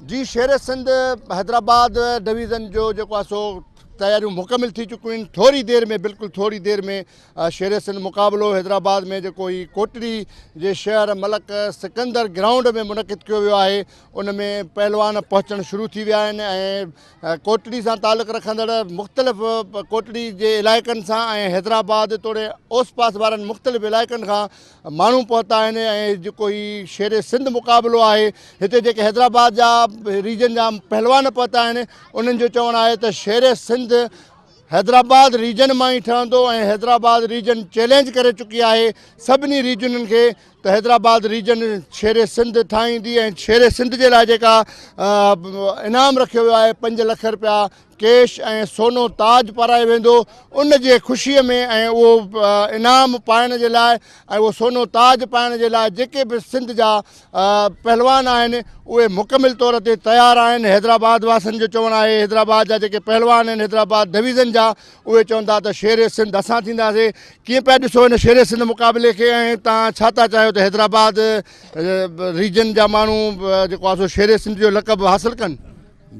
جي شير سنڌ حيدرآباد ڊويزن جو جيڪو آهي سو تياريون مڪمل ٿي چڪيون آهن ٿوري دير ۾ بلڪل ٿوري دير ۾ شير سنڌ مقابلو حيدرآباد ۾ جيڪو هي ڪوٽڙي جي شهر ملڪ سڪندر گرائونڊ ۾ منعقد ڪيو ويو آهي ان ۾ پهلوان پهچڻ شروع ٿي ويا آهن ۽ ڪوٽڙي سان تعلق رکندڙ مختلف ڪوٽڙي جي علائقن سان ۽ حيدرآباد توڙي اوس پاس وارن مختلف علائقن کان ماڻهو پهتا آهن ۽ جيڪو هي شير سنڌ مقابلو آهي هتي جيڪي حيدرآباد جا ريجن جا پهلوان پهتا آهن انهن جو چوڻ آهي ته شير سنڌ حيدرآباد ريجن مان ئي ٺهندو ۽ حيدرآباد ريجن چئلينج ڪري چڪي آهي سڀني ريجنن کي ته حيدرآباد ريجن شير سنڌ ٺاهيندي ۽ شير سنڌ جي لاء جيڪا انعام رکيو ويو آهي 5 لک رپيا ڪيش ۽ سونو تاج پارايو ويندو، ان جي خوشيء ۾ ۽ اهو انعام پائڻ جي لاء ۽ اهو سونو تاج پائڻ جي لاء جيڪي به سنڌ جا پهلوان آهن اهي مڪمل طور تي تيار آهن. حيدرآباد واسين جو چوڻ آهي حيدرآباد جا جيڪي پهلوان آهن حيدرآباد ڊويزن جا اهي چون ٿا ته شير سنڌ اسان ٿينداسين. ڪيئن پيا ڏسو هن شير سنڌ مقابلي کي ۽ توهان ڇا ٿا چاهيو ته حيدرآباد ريجن جا ماڻهو جيڪو آهي سو شير سنڌ جو لقب حاصل ڪن؟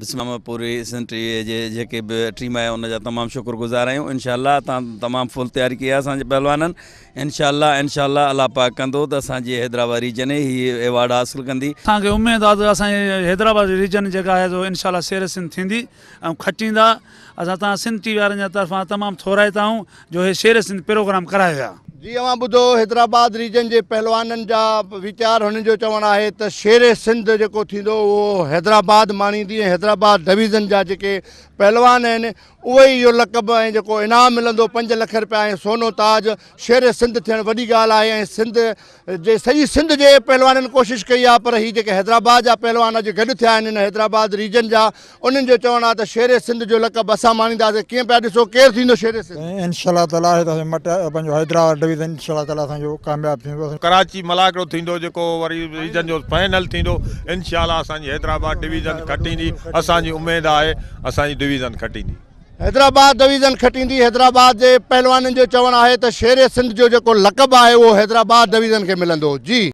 بسم الله پوري سنڌ ٽي وي جي جيڪي به ٽيم آهي ان جا تمام شڪر گذار آهيون انشاء الله تان تمام فل تياري ڪئي آهي اسان جي پهلوانن انشاء الله انشاء الله الله پاڪ ڪندو ته اسان جي حيدرآباد ريجن هي ايوارڊ حاصل ڪندي. اسان کي اميد آهي ته اسان جي حيدرآباد ريجن جيڪا آهي سو انشاء الله سير سنڌ ٿيندي ۽ کٽيندا اسان تان سنڌ ٽي وي وارن جي طرفان تمام ٿورائتا آهيون جو هي شير سنڌ پروگرام ڪرايو ويا. جي اوهان ٻڌو حيدرآباد ريجن جي پهلوانن جا ويچار هنن جو چوڻ آهي ته شير سنڌ جيڪو ٿيندو اهو حيدرآباد ماڻيندي ۽ حيدرآباد ڊويزن جا جيڪي پهلوان آهن اهي ئي اهو لقب ۽ جيڪو انعام ملندو 5 لک رپيا ۽ سونو تاج شير سنڌ ٿيڻ وڏي ڳالهه آهي ۽ سنڌ جي سڄي سنڌ جي پهلوانن ڪوشش ڪئي آهي پر هي جيڪي حيدرآباد جا پهلوان اڄ گڏ ٿيا آهن هن حيدرآباد ريجن جا انهن جو چوڻ آهي ته شير سنڌ جو لقب اسان ماڻينداسين ڪيئن پيا ڏسو ڪير ٿيندو شير سنڌ. سائين انشاء الله تعالي آهي ته اسان مٽ پنهنجو حيدرآباد ڊويزن انشاء الله تعالي اسان جو ڪامياب ٿيندو اسان. ڪراچي ملاکڙو ٿيندو جيڪو وري ريجن جو فائنل ٿيندو انشاء الله اسان جي حيدرآباد ڊويزن کٽيندي اسان جي اميد آهي اسان جي ڊويزن کٽيندي. حيدرآباد ڊويزن کٽيندي، حيدرآباد جي پهلوانن جو چوڻ آهي ته شير سنڌ جو جيڪو لقب آهي اهو حيدرآباد ڊويزن کي ملندو. جي.